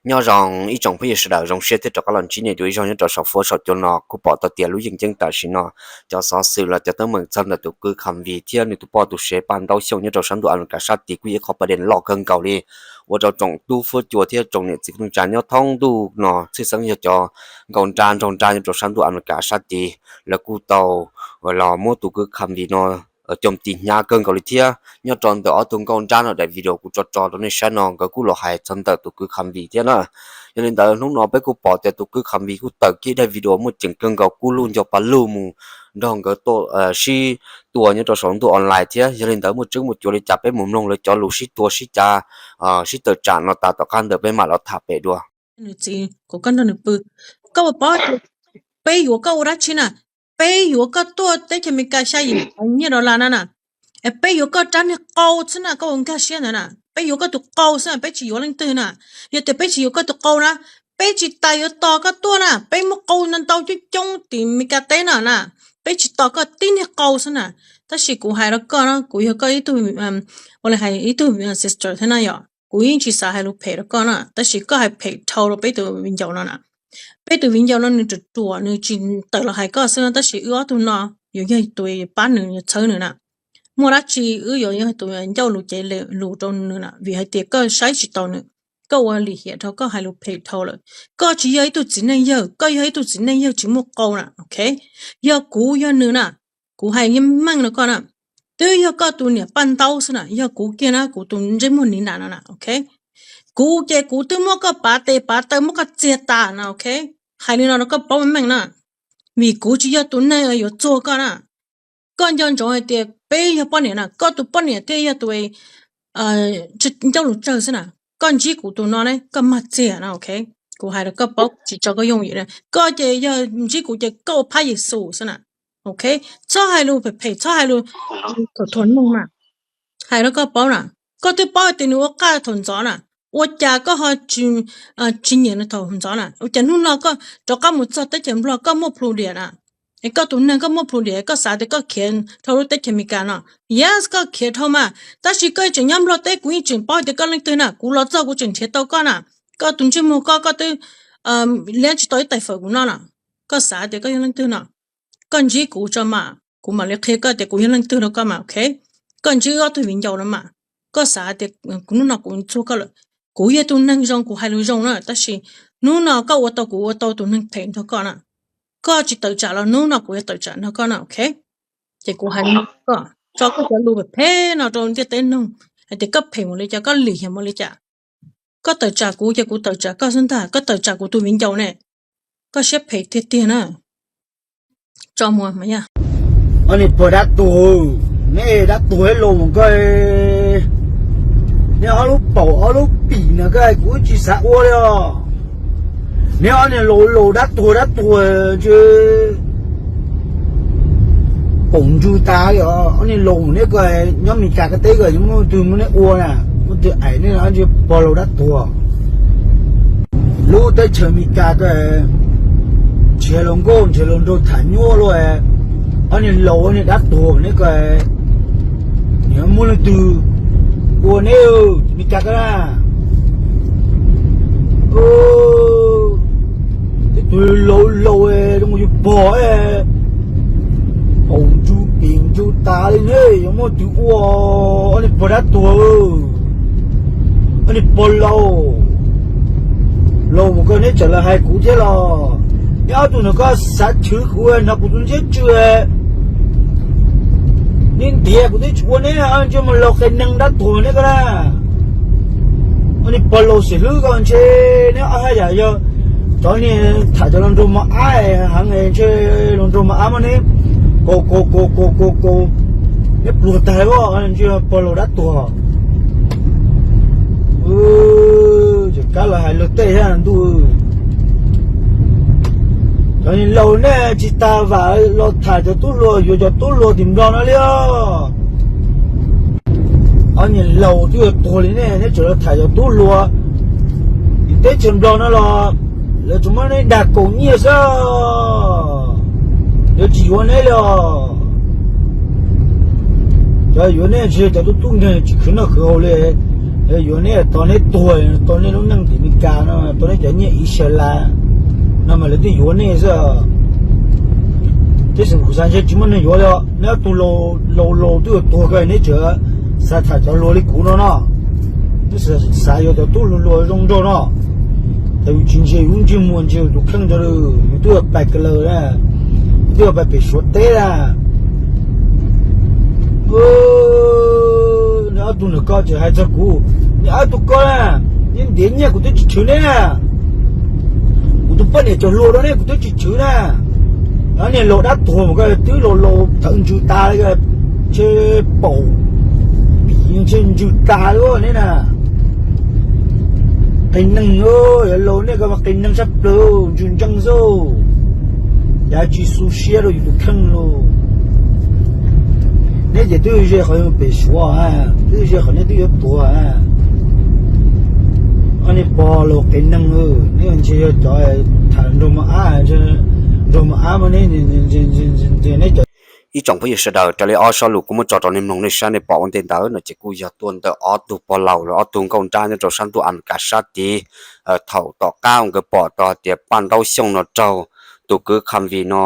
Nyob zoo ib tsoom phooj ywg sawv daws, zoo siab thiab rov qab los ntsib nej dua ib zaug nyob rau saum fuab saum cua no. Kuj pom tau tias lub yeej ceeb tam sim no cov xov xwm los cov teeb meem txog ntawm tus kwv Khamvis thiab nws tus poj tus sev Paj Ntaub Xyooj nyob rau sab ntuj Amelikas sab tid kuj yog ib qho pab dev loj kawg nkaus li, ua rau tsoom tub fuab cua thiab tsoom niam txiv kwv tij neej tsa nyob thoob ntuj no tshwj xeeb yog cov nkauj nrab nraug nrab nyob rau sab ntuj Amelikas sab tid, lawv kuj tau los muab tus kwv Khamvis no coj mus tis hnyav kawg nkaus li thiab. Nyob rau ntawm ob tug nkauj nrab no daim video kuv tso tso rau nej saib no, nkawd kuj los hais txog ntawm tus kwv Khamvis thiab na. Yog li ntawd hnub no peb kuj pom tias tus kwv Khamvis kuj tawm kiag daim video muaj ceem kawg nkaus, kub lug ncaug pa lug mus nrog nkawd sib tua nyob rau saum ntuj online thiab. Yog li ntawd muaj tseeb muaj cuav li cas peb mus mloog lawv cov lus sib tua sib cav, sib tawm tsam no tas tom qab ntawd peb mam los tham pem dua. Nws txiv kom koj nrog nws pw, koj puas paub tias peb yuav koj ua dab tsi na? Peb yuav koj tuaj teb chaws Amelikas xya yim nyiaj dollar na na. Es peb yuav koj rab niag qau xwb na, koj ua nkag siab ntawd na. Peb yuav koj tus qau xwb na, peb tsis yuav leej twg na. Yog tias peb tsis yuav koj tus qau na, peb tsis tas yuav tos koj tuaj na. Peb muaj qau ntau ntau coob coob tim Amelikas teb no na, peb tsis tos koj tib niag qau xwb na. Tab sis kuv hais rau koj na, kuv yog koj ib tug, ua li hais ib tug sister thiab na yom. Kuv yeej tsis xav hais lus phem rau koj na, tab sis koj hais phem dhau rau peb tus viv ncaus no na. Peb tus viv ncaus no nws ruam ruam, nws tsis tawm los hais koj xwb na, tab sis wb ob tug no yuav yog tus pab nws, yuav txhawb nws na. Muaj dab tsi wb yuav yog tus ncauj lus cev lus rau nws na, vim hais tias koj saib tsis taus nws, koj ua lim hiam dhau, koj hais lus phem dhau lawm. Koj tsis yog ib tug txiv neej yawg, koj yog ib tug txiv neej yawg tsis muaj qau na, ok? Yog kuv yog nws na, kuv hais yeej meej rau koj na, twb yog koj tus niam Paj Ntaub xwb na, yog kuv kiag na, kuv tus ntsej muag Niv Nas no na, ok? Kuv ces kuv twb muab koj pav tes pav taw, muab koj txiag tas na, ok? Hais li no rau koj paub meej na, vim kuv tsis yog tus neeg yuav txuag koj na. Koj nco ntsoov hais tias peb yog poj niam na, koj tus poj niam thiaj yog tus ncauj lus tsawg xwb na. Koj ntsib kuv tus no ne, koj mag txiag na, ok? Kuv hais rau koj paub, tsis tso koj yooj yim na. Koj ces yog ntsib kuv ces koj ua phab Yexus xwb na, ok? Txhob hais lus phem phem, txhob hais lus thuam thuam neeg na. Hais rau koj paub na, koj twb paub tias nws ua qaj thaum ntxov na, ua cas koj ho tsis nyiam nws thaum ntxov na? Ua cas hnub no koj rov qab mus txog teb chaws Nplog koj muaj plhu diam na? Es koj tus neeg koj muaj plhu diam, koj xav tias koj khiav dhau lub teb chaws Amelikas no? Yes, koj khiav dhau mas, tab sis koj tseem nyob Nplog teb, kuv yeej tseem paub tias koj leej twg na. Kuv los txog kuv tseem nrhiav tau koj na. Koj tus ntsej muag koj, koj twb liab tsis tau ib tais fawm kuv noj na. Koj xav tias koj yog leej twg no? Koj ntsib kuv tso mas, kuv mam li qhia koj tias kuv yog leej twg rau koj mas, ok? Koj ntsib ob tug viv ncaus no mas, koj xav tias kuv hnub no kuv txuag koj lawm. Kuv yog tus neeg zoo, kuv hais lus zoo na, tab sis hnub no koj ua tau kuv ua tau tus neeg phem nrog koj na. Koj tsis tawm tsam los hnub no kuv yuav tawm tsam nrog koj na, ok? Ces kuv hais li no rau koj, tso koj cov lus phem phem no rau ntiaj teb noog hais tias koj phem mus li cas, koj lim hiam mus li cas. Koj tawm tsam kuv ces kuv tawm tsam koj xwb ntag, koj tawm tsam kuv tus viv ncaus ne. Koj siab phem tiag tiag na. Tso muag mas yog. Ob niag pog dab tuag, neb dab tuag ib los mus koj, neb ob lub paum ob lub pim no koj kuv tsis xav ua li os. Neb ob niag laus laus dab tuag dab tuag ntshe paum ntsug tas li os. Ob niag laus neb ko nyob Meskas ko teb ko yuav muaj twg muab neb ua na, muaj twg aim neb, ntshe pog laus dab tuag. Lub teb chaws Meskas ko nrhiav luag nkauj nrhiav luag nraug tham nyuaj luaj, ob niag laus ob niag dab tuag neb ko, nyiam muaj leej twg ua neb Meskas ko na. Tej tus laus laus zoo yus pog, paum ntsug pim ntsug tas li ne, yuav muaj twg ua, ob niag pog dab tuag, ob niag pog laus. Laus mus ko neb txawm los hais kuv thiab los, neb ob tug no koj xav chwv kuv, hnov kuv tus ntsiab tsw, neb ntiav kuv twb tsis ua neb, ntshe mus laus qe neeg dab tuag neb ko na. Ob niag pog laus xim hlwb ko ntshe neb ob haj yam yog cov niag tham cov luag nraug mos ab heev, ntshe luag nraug mos ab muab neb kaus kaus kaus kaus kaus kaus, neb pluag tag os, ntshe pog laus dab tuag. Ces kab los hais luag tej thiab ntuj. Cov niag laus nej tsis tas vam los tham cov tub hluas, yuav cov tub hluas tim Nplog no li os. Ob niag laus twb yuav tuag li nej, neb tseem los tham cov tub hluas tim teb chaws Nplog no los lawv tsuas muab neb dag kaus nyiaj xwb, lawv tsis yuav neb li os. Cov yuav neb ntshe cov tub tub nkeeg tsis khwv noj khwv haus li. Yuav neb tos neb tuag, tos neb lub neej tim Meskas no, tos neb cov nyiaj Israel no mas lawv twb yuav neb xwb. Tab sis kuv xav ntshe tsis muaj neeg yuav li os. Neb ob tug laus laus twb yuav tuag ko neb tseem xav tham cov hluas li kuv no no. Neb xav yuav cov tub hluas hluas zoo nraug no. Thaum yus tsis ntsia yus lub ntsej muag ntsia yus tus kheej ntawd, yus twb yuav pais kawg lawm na, yus twb yuav pais pem Suav teb na. Neb ob tug ntawm ko tseem hais txog kuv, neb ob tug ko na, neb ntiav nyiaj kuv twb tsis tshwm neb na. Kuv tus poj niam cov hluas rau neb kuv twb tsis tshwm na. Ob niag laus dab tuag mas ko twb laus laus thawv ntsws tas li, ntshe paum pim ntshe ntsws tas li neb na. Qias neeg, yog laus nej ko mas qias neeg sab plaws, ntsws ntseeg xwb. Yav tsis xu siab rau yus tus kheej lauj. Neb ces twb ze qhov pem Suav, twb ze qhov neb twb yuav tuag. Ob niag pog laus qias neeg, neb ntshe yog cov tham nraug mos ab, nraug mos ab mas neb, neb cov Ib tsoom phooj ywg sawv daws, raws li ob sob lus kuv muab tso rau nej mloog nej saib nej pom ua ntej ntawd no ces kuj yog tuaj ntawm ob tug pog laus los ob tug nkauj nrab nyob rau sab ntuj Amelikas sab tid. Thaum tom qab uas nkawd pom tau hais tias paj ntaub xyooj no raug tus kwv Khamvis no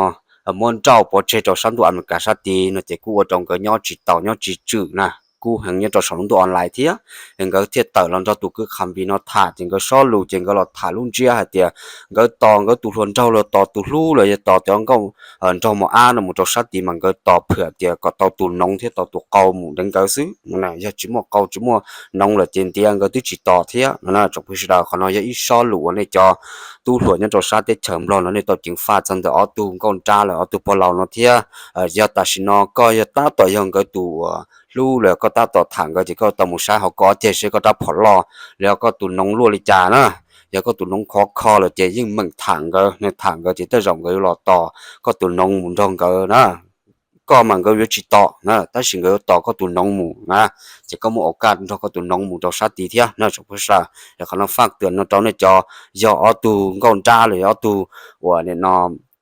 muab nrauj pov tseg rau sab ntuj Amelikas sab tid no ces kuj ua rau nkawd nyob tsis taus nyob tsis tswm na, kub heev nyob rau saum lub ntuj online thiab. Es nkawd thiaj tawm los nrog tus kwv Khamvis no tham ces nkawd sob lus ces nkawd los tham lub ntsiab hais tias nkawd tos nkawd tus hluas nraug los tos tus hlub los yog tos cov nkauj nraug mos ab no mus rau sab tid mas nkawd tos phwm tias kom tau tus noov thiab tau tus qau mus deev nkawd xwb. Yog tsis muaj qau tsis muaj noov lawm ces ntiav nkawd twb tsis tos thiab no na tsoom phooj ywg sawv daws. Qhov no yog ib sob lus uas nej cov tub hluas nyob rau sab teb chaws Nplog no nej tau ceev faj txog ntawm ob tug nkauj nrab lawm ob tug pog laus no thiab. Yog tam sim no koj yog tab tom yog nkawd tus uas hlub lawm koj tab tom tham nkawd ces koj tau mus saib hauv koj ob ceg seb koj rab phom loj los yog koj tus noov luaj li cas na. Yog koj tus noov khov kho lawm ces yeej meem tham nkawd, tham nkawd ces tej zaum nkawd yuav los tos koj tus noov mus nrog nkawd na. Koj mas nkawd yuav tsis tos na, tab sis nkawd yuav tos koj tus noov mus na, ces koj muaj ua kaj nrog koj tus noov mus rau sab tid thiab na tsoom phooj ywg sawv daws. Qhov no faj twm no rau nej cov yog ob tug nkauj nrab los yog ob tug uas nim no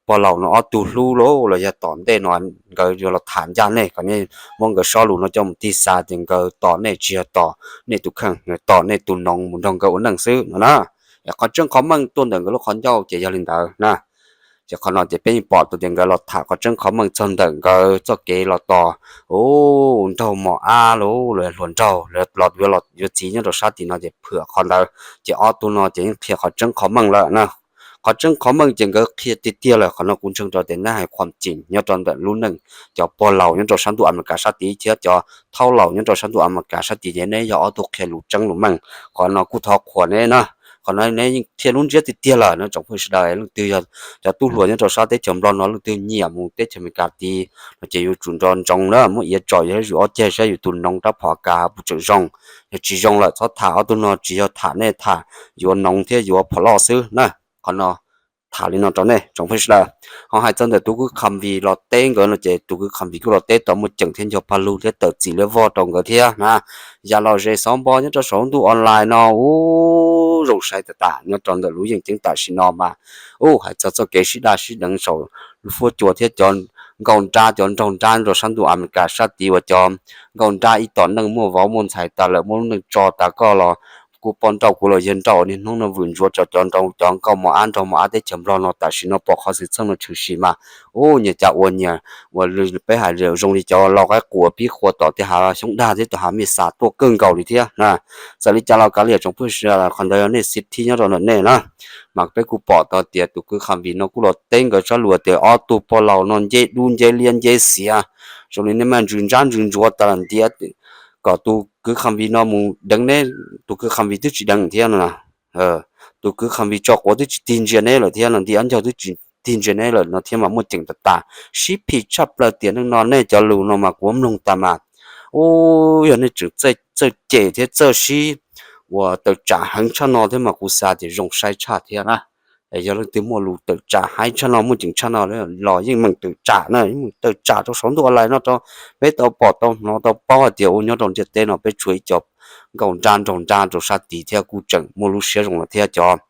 pog laus no ob tug hlub los yog tom ntej no nkawd yuav los tham ncaj nej kom nej muab nkawd sob lus no coj mus tig xa tias nkawd tos nej tsis yog tos nej tus kheej, tos nej tus noov mus nrog nkawd ua neej xwb no na. Qhov tseeb qhov meej tuaj ntawm nkawd lub qhov ncauj ces yog li ntawd na. Ces qhov no ces peb yeej pom tau tias nkawd los tham qhov tseeb qhov meej txog ntawm nkawd txoj kev los tos nraug mos ab los hluas nraug los yuav txiv nyob rau sab tim no ces phwm qhov ntawd ces ob tug no ces yeej qhia qhov tseeb qhov meej lawm na. Qhov tseeb qhov meej ces nkawd qhia tiag tiag lawm, qhov no kuv ntseeg rau tias neb hais qhuam ceem nyob rau ntawm lub neej cov pog laus nyob rau sab ntuj Amelikas sab tid thiab cov thaub laus nyob rau sab ntuj Amelikas sab tid ces neb yog ob tug qhia lus tseeb lus meej, qhov no kuj thov qhuas neb na. Qhov no neb yeej qhia lub ntsiab tiag tiag lawm no tsoom phooj ywg sawv daws. Leej twg yog cov tub hluas nyob rau sab teb chaws Nplog no leej twg nyiam mus teb chaws Amelikas tid no ces yuav tsum nco ntsoov na, muab iav tsom yus ob ceg saib yus tus noov rab phom kas puas tseem zoo. Yog tsis zoo lawm txhob tham, ob tug no tsis yog tham nej tham yuav noov thiab yuav phom loj xwb na. Qhov no tham li no rau nej tsoom phooj ywg sawv daws. Ho hais txog ntawm tus kwv Khamvis los teb nkawd no ces tus kwv Khamvis kuj los teb tau muaj ceem thiab nco paj lug thiab tawm txim liab vog rau nkawd thiab na. Yam lom zem xov npo nyob rau saum lub ntuj online no ub zoo saib tas tas nyob rau ntawm lub yeej ceeb tam sim no mas ub hais txog txoj kev sib daj sib deev saum lub fuab cua thiab cov nkauj nrab cov nraug nrab rau sab ntuj Amelikas sab tid uas cov nkauj nrab ib tom neej muaj vauv muaj ntxhais tas lawm muaj lub neej tso tas koj los kuv poj nrauj kuv los yawg nrauj niaj hnub no vwm ntsuav cov cov nraug cov nkauj mos ab nraug mos ab teb chaws Nplog no tam sim no pom qhov xwm txheej no tshwm sim mas ub nyias cas ua nyias ua peb hais zoo li cov lau qaib qua pib qua tom tej hav xyoob dag thiab tom hav mej xas tuaj kawg nkaus li thiab na. Txawm li cas los kav liam tsoom phooj ywg sawv daws, qhov ntawd yog nej xib thib nyob rau ntawm nej na. Mas peb kuj pom tau tias tus kwv Khamvis no kuj los teb nkawd sab lus tias ob tug pog laus no nceb dub nceb liab nceb xiav zoo li nej maj ntsws ntsab ntsws ntsuav tas lam ntiav kom tus kwv Khamvis no mus deev neb, tus kwv Khamvis twb tsis deev thiab no. Tus kwv Khamvis tso quav twb tsis tig ntsia neb lawm thiab no, ntiav ncaug twb tsis tig ntsia neb lawm no thiab mas muaj ceem tas tas. Sib phim tshaj plaws tiam neej no nej cov lus no mas kuv mloog tas mas ub yog nej tseem txawj cem thiab txawj sib ua tawm tsam heev tshaj no thiab mas kuv xav tias zoo saib tshaj thiab na. Yog leej twg muaj lus tawm tsam heev tshaj no muaj ceem tshaj no los yeej meem tawm tsam na, yeej meem tawm tsam rau saum ntuj online no rau peb tau pom tau hnov tau paub hais tias ua nyob rau ntiaj teb no peb tshuav ib co nkauj nrab nraug nrab rau sab tid thiab kuj tseem muaj lub siab zoo los thiab cov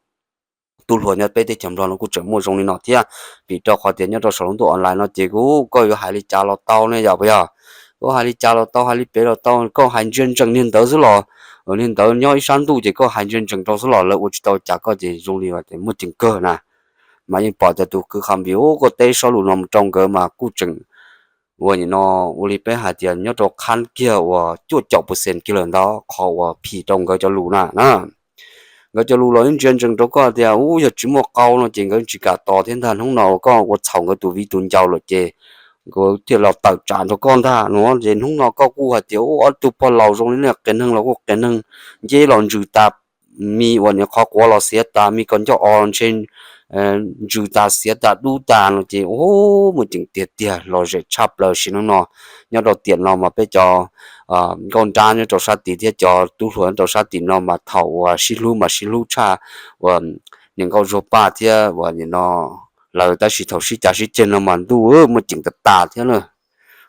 tub hluas nyob peb teb chaws Nplog no kuj tseem muaj zoo li no thiab. Vim rau qhov tias nyob rau saum lub ntuj online no ces kuj koj yuav hais li cas los tau ne yom puas yog? Koj hais li cas los tau, hais li pem los tau, koj hais ntsia ntsees niag ntawd xwb los Li ntawd nyob ib sab ntuj ces koj hais ntse ntsees rau xwb los lawv ua tsis tau cas koj ces zoo li muaj ceem kawg na. Mas yeej pom tias tus kwv Khamvy ub koj teb ib sob lus no mus rau nkawd mas kuj tseem ua nim no ua li peb hais tias nyob rau qhab kiag uas cuaj caum percent kiag lawm ntawd qhov uas phim rau nkawd cov lus na. Nkawd cov lus los yeej ntsia ntsees rau koj tias ub yog tsis muaj qau no ces nkawd tsis kam tos thiab ntag. Hnub no uas koj ua txhaum nkawd tus viv tus ncaus lawm ces nkawd thiaj los tawm tsam rau koj ntag no. Ces hnub no koj kuj hais tias ub ob tug pog laus zoo li nej qias neeg los kuj qias neeg, nce los ntsws tas, me uas nim qhov quav los xiav tas, me koj ncauj os ntshe ntsws tas xiav tas dub tas no ces ub muaj ceem tiag tiag los zem tshaj plaws sim neej no. Nyob rau tiam no mas peb cov nkauj nrab nyob rau sab tid thiab cov tub hluas nyob rau sab tid no mas thaum uas sib hlub mas sib hlub tshaj uas niam nkauj Zuag Paj thiab uas nim no lawv, tab sis thaum sib cav sib ceg no mas ntuj muaj ceem tas tas thiab na.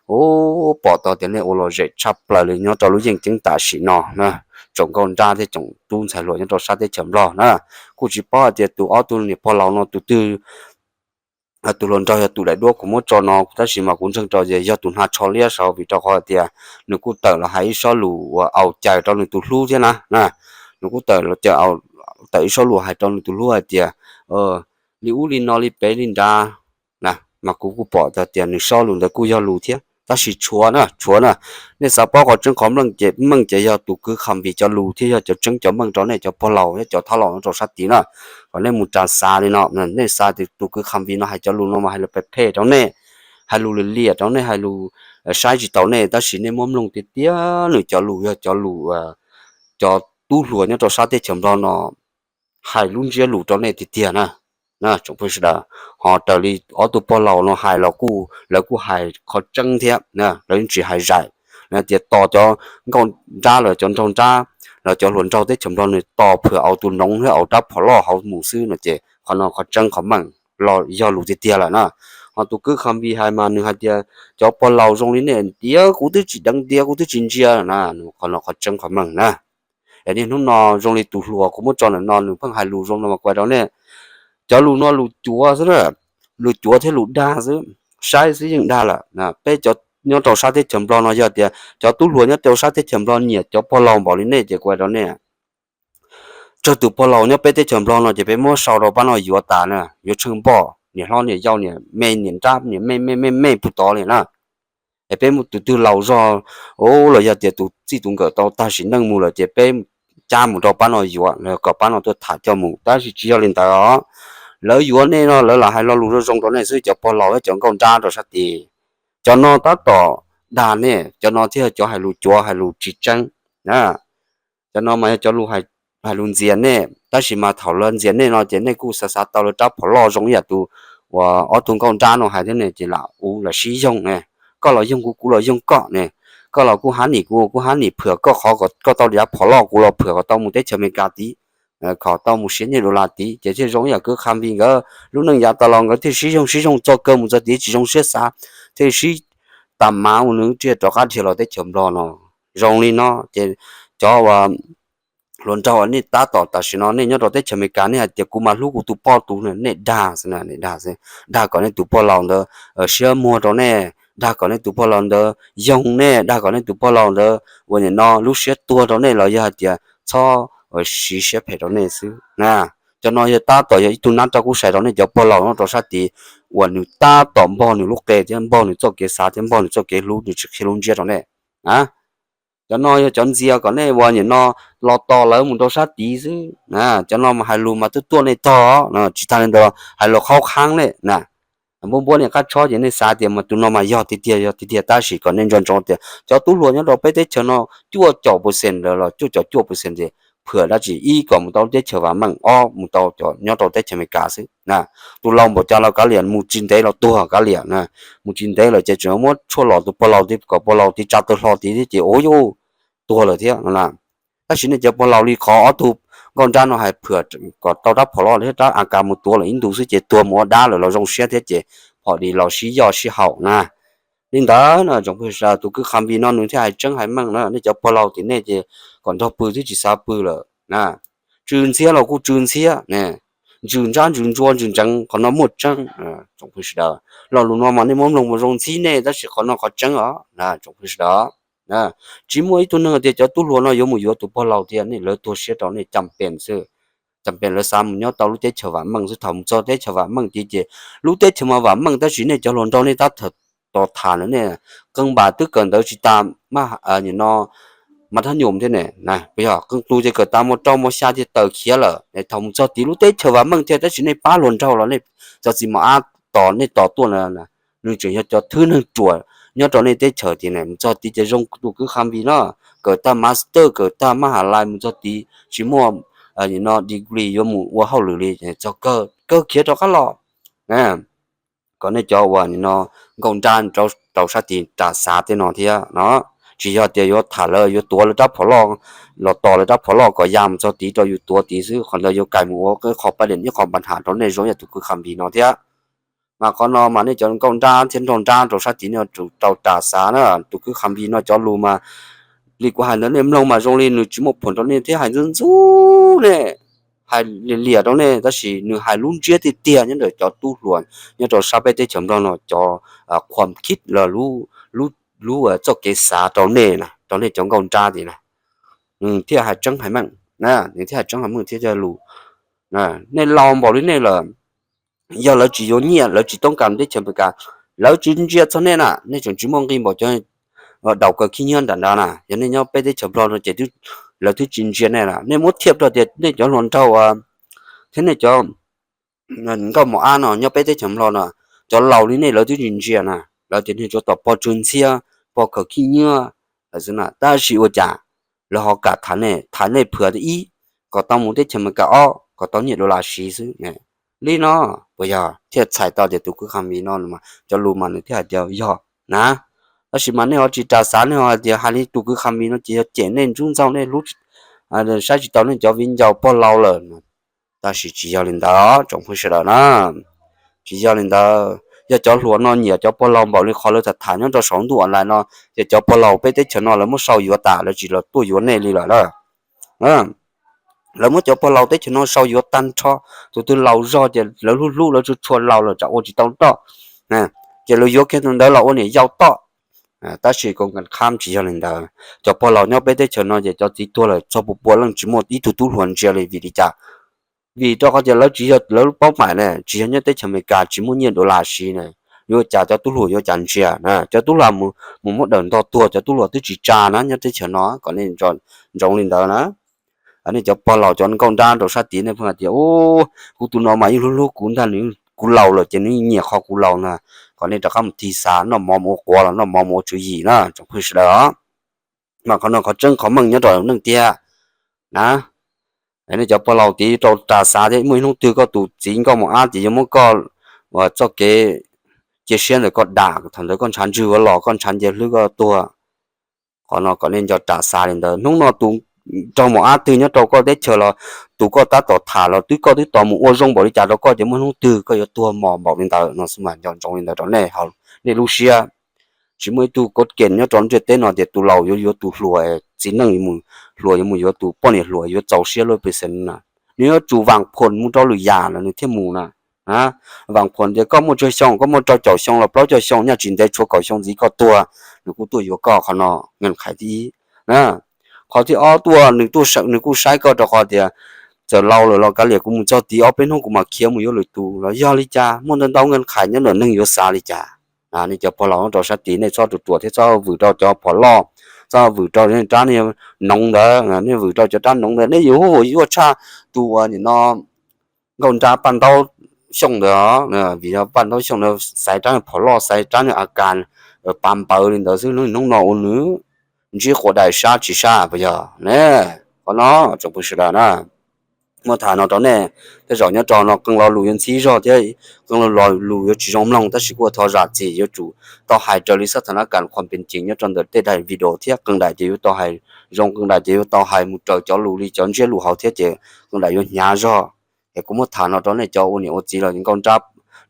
Ub, pom tau tias nej ua los zem tshaj plaws li nyob rau lub yeej ceeb tam sim no na, tsoom nkauj nrab thiab tsoom tub ntxhais hluas nyob rau sab teb chaws Nplog na. Kuj tsis paub hais tias tus ob tug niam pog laus no tus twg, tus hluas nraug yog tus daim duab kuv muab tso no, tab sis mas kuv ntseeg rau tias yog tus hnav tsho liab saud vim rau qhov tias nws kuj tawm los hais ib sob lus uas au cais rau nws tus hlub thiab na. Nws kuj tawm los tawm ib sob lus hais rau nws tus hlub hais tias li ub li no li pem li nrad na. Mas kuv kuj pom tau tias nws sob lus ntawd kuj yog lus thiab, tab sis tshuav na, tshuav na. Nej xav paub qhov tseeb qhov meej ces yog tus kwv Khamvy cov lus thiaj yog cov tseeb cov meej rau nej cov pog laus thiab cov thab laus nyob rau sab tid na. Kom nej mus ras xav li no, nej xav tias tus kwv Khamvy no hais cov lus no mas hais lus phem phem rau nej, hais lus liam liam rau nej, hais lus saib tsis taus nej, tab sis nej muab mloog tiag tiag nws cov lus yog cov lus cov tub hluas nyob rau sab teb chaws Nplog no hais lub ntsiab lus rau nej tiag tiag na. Tsoom phooj ywg sawv daws, ho raws li ob tug pog laus no hais los kuj lawv kuj hais qhov tseeb thiab, lawv yeej tsis hais zais. Lawv tias tos cov nkauj nrab los cov nraug nrab los cov hluas nraug teb chaws Nplog nws tos phwm au tus noov thiab au rab phom loj hauv mus xwb no ces qhov no qhov tseeb qhov meej los yog lus tiag tiag lawm na. Ho tus kwv Khamvy hais mas nws hais tias cov pog laus zoo li nej tias kuv twb tsis deev tias kuv twb tsis ntsia na, qhov no qhov tseeb qhov meej na. Es niaj hnub no zoo li tus hluas kuv muab tso ntawm no nws pheej hais lus zoo no mas kuv hais rau nej, cov lus no lus cuav xwb na, lus cuav thiab lus dag xwb, saib xwb yeej dag lawm. Peb cov nyob rau sab teb chaws Nplog no yog tias cov tub hluas nyob rau sab teb chaws Nplog nyiam cov pog laus npaum li nej ces kuv hais rau nej, tsawg tus pog laus nyob peb teb chaws Nplog no ces peb muab sau rau pab no yuav tas na, yuav tsheej npoj, niam hlob niam yau niam me niam nrab niam me me me me puag tod li na. Es peb mus tus twg laus zog los yog tias tus txij tus nkawm tau tag sim neej mus lawm ces peb cab mus rau pab no yuav los kom pab no tuaj tham coj mus, tab sis tsis yog li ntawd os. Lawv yuav nej no lawv lam hais lo lus zoo zoo rau nej xwb, cov pog laus thiab cov nkauj nrab rau sab tid. Cov no tab tom dag nej, cov no thiaj cov hais lus cuav hais lus tsis tseeb. Cov no mas yog cov lus hais lus ntxias nej, tab sis mas thaum lawv ntxias nej no ces nej kuj xav xav tau lawv rab phom loj zoo ib yam tus uas ob tug nkauj nrab no hais thiab ne ces lam ua lam sib yoog ne. Koj los yoog kuv, kuv los yoog koj ne. Koj los kuj hab nim kuv, kuv hab nim phwm koj qhov kom koj tau rab phom loj, kuv los phwm kom tau mus teb chaws Amelikas tid, kom tau mus siv nyiaj dollar tid ces thiaj zoo ib yam kwv Khamvy nkawd lub neej yav tas los nkawd thiaj sib yoog sib yoog txog kawg mus txog tid tsis zoo siab xav, thiaj sib tas mav ua nws tsiaj rov qab dhia los teb chaws Nplog no. Zoo li no ces cov uas hluas nraug nej tab tom tam sim no nej nyob rau teb chaws Amelikas nej hais tias kuv mas hlub kuv tus poj tus, nej dag xwb, nej dag xwb, dag kom nej tus pog laus ntawd siab muag rau nej, dag kom nej tus pog laus ntawd yoog nej, dag kom nej tus pog laus ntawd uas nim no lub siab tuag rau nej los yog hais tias txhob siv siab phem rau nej xwb na. Cov no yog tab tom yog ib tug nab raj kub sai rau nej cov pog laus nyob rau sab tid uas nws tab tom npog nws lub qe thiab npog nws txoj kev xav thiab npog nws txoj kev hlub, nws tsis qhia lub ntsiab rau nej. Cov no yog cov ntxias kom nej uas nim no los tos lawv mus rau sab tid xwb. Cov no mas hais lus mas tuaj tuaj nej tog, tsis tag li ntawd hais lus qhaub qhaab nej na. Npuab npuab nej qab tshob ces nej xav tias mas tus no mas yog tiag tiag yog tiag tiag, tab sis kom nej nco ntsoov tias cov tub hluas nyob rau peb teb chaws no cuaj caum percent los cuaj caum cuaj percent ces phwm dab tsi, ib kom mus tau teb chaws vam meej, ob mus tau cov nyob rau teb chaws Amelikas xwb na. Tus laus npaum cas los kav liam, mus tsis ntev los tuag kav liam na. Mus tsis ntev lawm ces tseem muab tshuaj los tus pog laus tid kom pog laus tiv tsa taw hlo tid thiab ces ua yuj tuag lawm thiab no na. Tab sis nej cov pog laus li qhov ob tug nkauj nrab no hais phwm kom tau rab phom loj thiab rab AK mus tuav lawm ib ntus xwb ces tuag mus ua dab lawm los zoo siab thiab ces phom dis los sib yoj sib haum na. Li ntawd no tsoom phooj ywg sawv daws, tus kwv Khamvy no nws thiaj hais tseeb hais meej na, nej cov pog laus tim nej ces kom nrog pw thiab tsis xav pw lawm na. Tsw ntxhiab los kuj tsw ntxhiab ne, ntsws ntsab ntsws ntsuab ntsws ntseev, qhov no muaj tseeb tsoom phooj ywg sawv daws. Lo lus no mas nej muab mloog mus zoo ntxhib nej, tab sis qhov no qhov tseeb os tsoom phooj ywg sawv daws. Tsis muaj ib tug neeg tias cov tub hluas no yuav mus yuav tus pog laus tiag, nej lawv tuag siab rau nej cam pem xwb. Cam pem lawv xav mus nyob tau lub teb chaws vam meej xwb. Thaum mus txog teb chaws vam meej tid ces lub teb chaws mas vam meej tab sis nej cov hluas nraug nej tab tom tham lawm nej, qee npas twb kawm ntawv tsis tas, no, mas thab nyum thiab ne, puas yog? Qee tus ces kawm tas mos rau mos xya ces tawm khiav lawm. Thaum mus txog tid lub teb chaws vam meej thiab tab sis nej pab hluas nraug los nej cov txiv mos ab tos nej tos tuaj na, nws tseem yog cov thwb neeg ruam nyob rau nej teb chaws tiag ne. Mus txog tid ces zoo tus kwv Khamvy no, kawm tag master kawm tag mab has lais mus txog tid tsis muaj, no, degree yuav mus ua hauj lwm li, txog kawg khiav rov qab los. Kom nej cov uas no nkauj nrab rau sab tid ras xav tej no thiab no, tsis yog tias yuav tham lawv yuav tuav lawv rab phom loj, los tos lawv rab phom loj kom ya mus txog tid rau yus tuav tid xwb. Qhov ntawd yuav kais mus ua qhov pab diam ib qho npa nham rau nej zoo yam tus kwv Khamvy no thiab. Mas qhov no mas nej cov nkauj nrab thiab nraug nrab rau sab tid nej yuav tsum tau ras xav na. Tus kwv Khamvy no cov lus mas li kuv hais ntawd nej mloog mas zoo li nws tsis muaj phuam rau nej thiab hais ntxub ntxub nej, hais liam liam rau nej tab sis nws hais lub ntsiab tiag tiag nyob ntawm cov tub hluas nyob rau sab peb teb chaws Nplog no cov khuam khib los lub txoj kev xav rau nej na, rau nej cov nkauj nrab tid na. Nws thiaj hais tseeb hais meej, nws thiaj hais tseeb hais meej thiab cog lus. Nej laus npaum li nej lawm, yog lawv tsis yuav nyiaj lawv tsis toob kas teb chaws Amelikas, lawv tsis ntsia txog nej na, nej tseem tsis muaj nqi npaum cov daus kaw khib nyiab nram nrad na. Yog nej nyob peb teb chaws Nplog no ces lawv twb tsis ntsia nej na. Nej muab thiaj rau tias nej cov hluas nraug thiab nej cov nkauj mos ab no nyob peb teb chaws Nplog no, cov laus li nej lawv twb tsis ntsia na, lawv tias nej tsuas tos pog tsw ntxhiab, pog kaw khib nyiab xwb na. Tab sis ua cas lawv ho kam tham nej, tham nej phwam ib kom tau mus teb chaws Amelikas, ob kom tau nyiaj dollar siv xwb. Li no puas yog? Thiaj txhais tau tias tus kwv Khamvy no cov lus mas nws thiaj hais tias yog na. Tab sis mas nej ho tsis ras xav, nej ho hais tias hais li tus kwv Khamvy no ces yog cem nej ntxub ntxaug, nej hlub saib tsis taus nej cov viv ncaus pog laus lawm. Tab sis tsis yog li ntawd tsoom phooj ywg sawv daws na. Tsis yog li ntawd, yog cov hluas no nyiam cov pog laus npaum li qhov lawv tham tham nyob rau saum ntuj online no, ces cov pog laus peb teb chaws no lawv muab sau yuav tas, lawv tsis los tuaj yuav nej li lawm na. Lawv muab cov pog laus teb chaws no sau yuav tag nrho. Tus twg laus zog ces lawv hlub hlub, lawv tsuas tshua laus lawm tsam ua tsis tau toj, ces lawv yuav kiag tus ntawd los ua niam yau toj. Tab sis kuv kam khab tsis yog li ntawd. Cov pog laus nyob peb teb chaws no ces cov txiv tuag lawm txog pua pua leej tsis muaj ib tug tub hluas ntsia li. Vim li cas? Vim rau qhov tias lawv tsis yog lawv lub paub maim ne, tsis yog nyob teb chaws Amelikas tsis muaj nyiaj dollar siv ne, yuav cas cov tub hluas yuav cas ntsia na. Cov tub hluas mus muab dawm ntog tuag, cov tub hluas twb tsis tsa na nyob teb chaws no, kom nej ntsoov li ntawd na. Nej cov pog laus cov nkauj nrab rau sab tid nej pheej hais tias, u, kuv tus no mas yeej hlub hlub kuv ntag, nws, kuv laus lawm ces nws nyiam qhov kuv laus na. Kom nej rov qab mus tig xav noj mov mus ua quav los noj mov mus ua tswv yim na tsoom phooj ywg sawv daws. Mas qhov no qhov tseeb qhov meej nyob rau neej tiag na. Nej cov pog laus tid rau ras xav thiab, muaj ib hnub twg koj tus txiv nkauj mos ab ces yuav muab koj uas txoj kev cia siab ntawm koj dam, thaum ntawd koj ntshav ntswg ua los koj ntshav nce hlwb koj tuag. Qhov no kom nej nco ras xav li ntawd. Hnub no tus nraug mos ab twg nyob rau koj teb chaws los tus koj tab tom tham los twb koj twb tos mus ua zoo npaum li cas rau koj ces muaj hnub twg koj yuav tuag mos npaum li ntawd no xwb mas nco ntsoov li ntawd rau nej, nej lub siab. Tsis muaj ib tug kod kem nyob rau ntiaj teb no tias tus laus yuav yuav tus hluas, txiv neej yuav mus, hluas yuav mus yuav tus poj niam hluas yuav txaus siab luaj pes xees na. Nws yuav tsum vaam phuam mus rau lwm yam los nws thiaj mus na. Vaam phuam tias koj muaj tsawg xyoo, koj muaj rau caum xyoo los plaub caug xyoo, nyaj tsis ntev tshuav kaum xyoo ntxiv koj tuag, nws kuj tuaj yuav koj. Qhov no nqeeb qhais thib ib. Qhov thib ob tuaj nws tuaj, nws kuj saib koj rau qhov tias txawm laus lawm los kav liam kuv mus txog tid ob peb hnub kuv mam khiav mus yuav lwm tus los yog li cas, muaj ntau ntau nqeeb qhais nyob ntawm neeg yuav xav li cas. Nej cov pog laus nyob rau sab tid nej txhob ruam ruam thiab txhob vwm rau cov phom loj, txhob vwm rau rab noov ntawd, nej vwm rau cov rab noov ntawd nej yuav hu yuaj tshaj tus uas nim no nkauj nrab Paj Ntaub Xyooj ntawd, vim yog Paj Ntaub Xyooj ntawd xaiv rab phom loj xaiv rab niag a kas pas npawv li ntawd xwb, hnub no ua nws ntsib quas dais sab tsis sab puas yog ne? Qhov no tsoom phooj ywg sawv daws na, muab tham no rau nej, tej zaum nyob rau no qee lo lus yuav ntxhib zog thiab qee lo lus yuav tsis zoo mloog tab sis kuj ua thov zam txim yuav tsum tau hais raws li xab tha nab kas qhuas pees cees nyob rau ntawm tej daim video thiab qee daim ces yuav tau hais zoo, qee daim ces yuav tau hais mus raws cov lus li cov ntsiab lus hauv thiab ces qee daim yuav hnyav zog. Es kuv muab tham no rau nej cov ua niam ua txiv los nkauj nrab,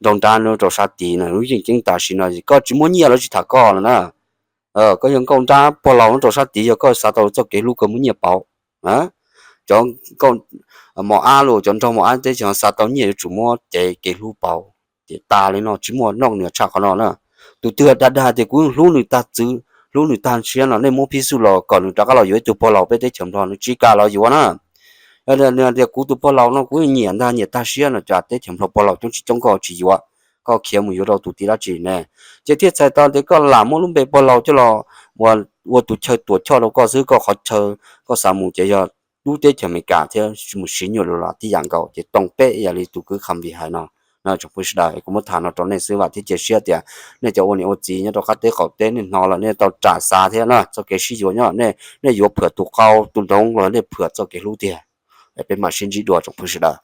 nraug nrab nyob rau sab tid na, lub yeej ceeb tam sim no koj tsis muaj nyiaj lawv tsis tham koj lawm na. Koj yog nkauj nrab pog laus nyob rau sab tid yog koj xav tau txoj kev hlub koj muaj nyiaj pauv. Cov nkauj mos ab los cov nraug mos ab teb chaws xav tau nyiaj yuav tsum muab cev kev hlub pauv. Ces tas li no tsis muaj noj nws tshaj qhov no na. Tus twg dag dag tias kuv yeej hlub nws tag txwv, hlub nws tag siab no nej muab phib xuj los kom nws rov qab los yuav ib tug pog laus peb teb chaws Nplog nws tsis kam los yuav na. Yog tias kuv tus pog laus no kuv nyiam ntag nyiam tag siab no cas teb chaws Nplog pog laus coob tsis coob nkoj tsis yuav, koj khiav mus yuav rau tus tib dab tsi ne? Ces thiaj txhais tau tias koj lam muab lub npe pog laus coj los ua tus chaw tuam choj rau koj xwb, koj qhov chaw koj xav mus ces yog lub teb chaws Amelikas thiab mus siv nyuam lus los tib yam nkaus. Ces toom peb yam li tus kwv Kham Vij hais no, tsoom phooj sawv daws, kuv muab tham no rau nej xwb vam thiab cia siab tias nej cov ua niam ua txiv nyob rau qab teb qaum teb nej hnov lawm nej tau ram xav thiab na, txoj kev sib yuav nyob nej, nej yuav phwm tus qau tus nroov los nej phwm txoj kev hlub tiag. Peb mam sib ntsib dua tsoom phooj sawv daws.